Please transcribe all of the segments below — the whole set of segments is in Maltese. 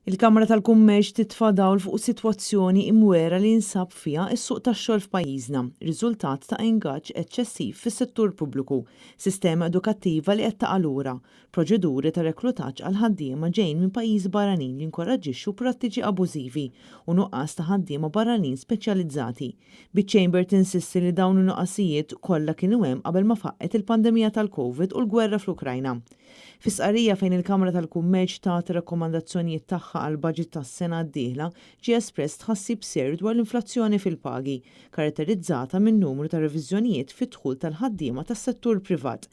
Il-Kamra tal-Kummerċ titfa' dawl fuq sitwazzjoni imwiegħra li jinsab fiha s-suq tax-xogħol f'pajjiżna, riżultat ta' ingaġġ eċċessiv fis-settur pubbliku, sistema edukattiva li qed taqa' lura, proċeduri ta' reklutaġġ għal ħaddiema ġejjin minn pajjiżi barranin li jinkoraġġixxu prattiċi abużivi u nuqqas ta' ħaddiema barranin speċjalizzati. Biċ-Chamber tinsisti li dawn in-nuqqasijiet kollha kienu hemm qabel ma faqqgħet il-pandemija tal-Covid u l-gwerra fl-Ukrajna. Fi stqarrija fejn il-Kamra tal-Kummerċ tat ir-rakkomandazzjonijiet tagħha għall-baġit tas-sena d-dieħla, ġie espress tħassib serju dwar l-inflazzjoni fil-pagi, karatterizzata minn numru ta' reviżjonijiet fid-dħul tal-ħaddiema tas-settur privat.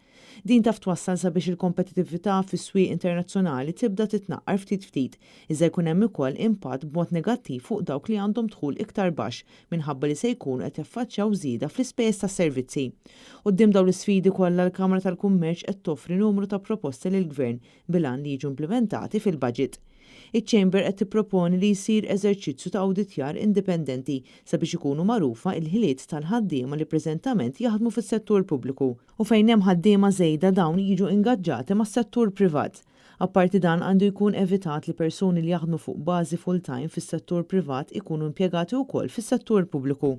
Din taf twassal sabiex il-kompetittività fis-swieq internazzjonali tibda titnaqqar ftit ftit, iżda jkun hemm ukoll impatt b'mod negattiv fuq dawk li għandhom dħul iktar baxx minħabba li se jkunu qed jaffaċċjaw żieda fl-ispejjeż tas-servizzi. Quddiem dawn l-isfidi kollha l-Kamra tal-Kummerċ qed toffri numru ta' proposti lill-Gvern bil-għan li jiġu implimentati fil-budget. Iċ-Chamber qed tipproponi li jsir eżerċizzju ta' awditjar indipendenti sabiex ikunu magħrufa l-ħiliet tal-ħaddiema li preżentament jaħdmu fis-settur pubbliku, u fejn hemm ħaddiema żejda dawn jiġu ingaġġati mas-settur privat. Apparti dan għandu jkun evitat li persuni li jaħdmu fuq bażi full-time fis-settur privat ikunu impjegati wkoll fis-settur pubbliku.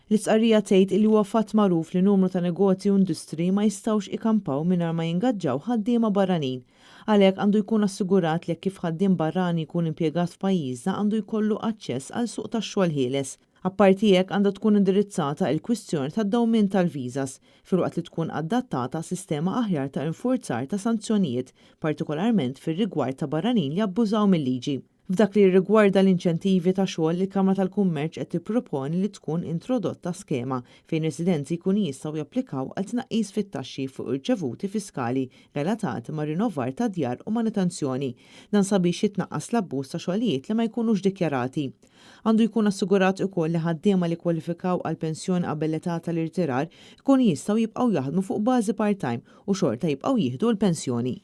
L-istqarrija tgħid illi huwa fatt magħruf li numru ta' negozji u industriji ma jistgħux ikampaw mingħajr ma jingaġġaw ħaddiema barranin. Għalhekk għandu jkun assigurat li jekk kif ħaddiem barrani jkun impjegat f'pajjiżna għandu jkollu aċċess għal suq tax-xogħol ħieles. Apparti hekk għandha tkun indirizzata il-kwistjoni tad-dewmien tal-visas, filwaqt li tkun adattata sistema aħjar ta' infurzar ta' sanzjonijiet, partikolarment fir-rigward ta' barranin li jabbużaw mil-liġi. F'dak li jirrigwarda l-inċentivi ta' xogħol, il-Kamra tal-Kummerċ qed tipproponi li tkun introdotta skema fejn residenti jkunu jistgħu japplikaw għal tnaqqis fit-taxxi fuq irċevuti fiskali relatati ma' rinnovar ta' djar u manutenzjoni, dan sabiex jitnaqqas l-abbuż ta' xogħlijiet li ma jkunux dikjarati. Għandu jkun assigurat ukoll li ħaddiema li kwalifikaw għal pensjoni qabel l-età tal-irtirar ikunu jistgħu jibqgħu jaħdmu fuq bażi part-time u xorta jibqgħu jieħdu l-pensjoni.